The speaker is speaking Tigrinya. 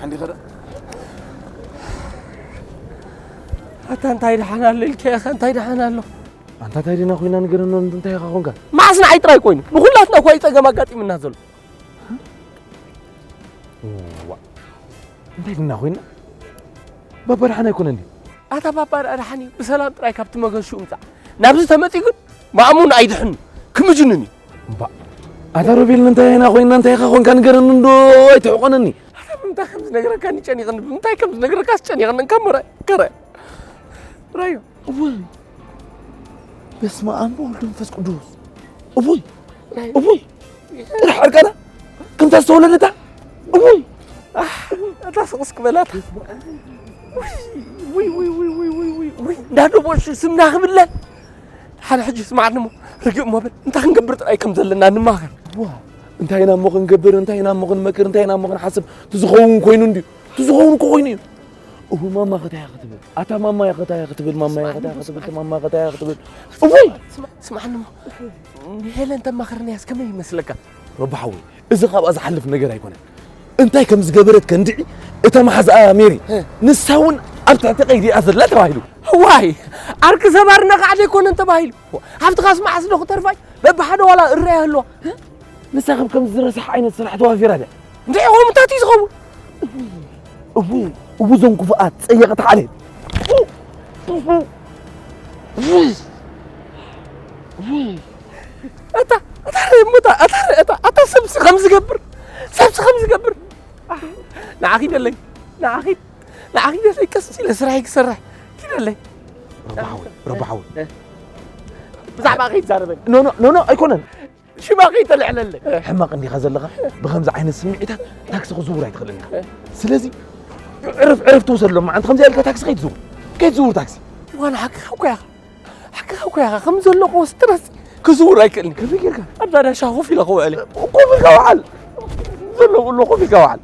ሓንዲ ኸዳ ኣታ እንታይ ደሓን ኣሎ ኢልካ ኢኻ እንታይ ደሓን ኣሎ ኣንታ እንታይ ዲና ኮይና ንገረኖ እንታይ ኢኻ ኮንካ? መዓስ ንዓይ ጥራይ ኮይኑ ንኹላትና እኳ እዩ ጸገም ኣጋጢምና ዘሎ። ዋ እንታይ ዲና ኮይና? ባባ ደሓን ኣይኮነን ድዩ? ኣታ ባባ ደኣ ደሓን እዩ ብሰላም ጥራይ ካብቲ መገሹ እምጻእ። ናብዚ ተመጺኡ ግን ማእሙን ኣይድሕን ክምጅንን እዩ። እባ ኣታ ሮቤል እንታይ ኢና ኮይና እንታይ ኢኻ ኮንካ ንገረኒ እንዶ ኣይትሕቆነኒ። ኣታ ብምንታይ ከም ዝነግረካ ጨኒቕኒ ብምንታይ ከም ዝነግረካስ ጨኒቕኒ እንካ ምረ ከረ ራዮ። እወይ በስመ ኣብ ወወልድ ወመንፈስ ቅዱስ። እወይ እወይ ጥራሕ ዕርቃና ከምታ ዝተወለደታ እወይ ኣታ ስቕስ ክበላታ። እንዳደቦ ስምና ክብለን ሓደ ሕጂ ስማዕኒ እሞ ርግእ እሞ በል እንታይ ክንገብር ጥራይ ከም ዘለና ንማኸር። ዋ እንታይ ኢና እሞ ክንገብር እንታይ ኢና እሞ ክንመክር እንታይ ኢና እሞ ክንሓስብ ትዝኸውን ኮይኑ እንድዩ ትዝኸውን እኮ ኮይኑ እዩ። እሁ ማማ ኸታያ ክትብል ኣታ ማማ ኸታያ ክትብል ማማ ኸታያ ክትብል ማማ ኸታያ ክትብል እወይ ስማዕኒ እሞ ንሄለን ተማኽርናያስ ከመይ ይመስለካ? ረቢ ሓወይ እዚ ካብኣ ዝሓልፍ ነገር ኣይኮነን። እንታይ ከም ዝገበረት ከንድዒ እታ መሓዝኣ ሜሪ ንሳ እውን ኣብ ትሕቲ ቀይዲ እያ ዘላ ተባሂሉ። ዋይ ዓርኪ ሰባር ነቓዕ ዘይኮነን ተባሂሉ። ሃብትኻስ መዓስ ዶ ክተርፋይ በብሓደ ዋላ እረያ ህልዋ። ንሳ ከም ከምዚ ዝረሳሕ ዓይነት ስራሕ ተዋፊራ ድያ? እንታይ ኢኹም እንታይ እዩ ዝኸውን? እቡ እቡ እዞም ክፉኣት ጸየቕቲ ዓሌት። ኣታ ኣታ ርእ እሞ እታ ኣታ ርእ እታ ኣታ ሰብሲ ከም ዝገብር ሰብሲ ከም ዝገብር ንዓኺ ደለይ ንዓኺ ንዓኺ ደለይ ቀስ ኢለ ስራሐይ ክሰርሕ ኪደለይ ረባሓወይ ረባሓወይ ብዛዕባ ኺ ይዛረበኒ ኖ ኖ ኖ ኣይኮነን ሽማ ኺ ተልዕለለይ ሕማቕ እንዲኻ ዘለኻ ብኸምዚ ዓይነት ስምዒታት ታክሲ ክዝውር ኣይትኽእልን ኢኻ ስለዚ ዕረፍ ዕረፍ ትወሰሎም መዓንቲ ከምዚ ኢልካ ታክሲ ከይትዝውር ከይትዝውር ታክሲ ዋን ሓቅኻ እኮ ኢኻ ሓቅኻ እኮ ኢኻ ከም ዘለኹ ስትረስ ክዝውር ኣይክእልን ከመይ ጌርካ ኣዳዳሻ ኮፍ ኢለ ክውዕል ኮፍ ኢልካ ውዓል ዘለኹ ኣሎ ኮፍ ኢልካ ውዓል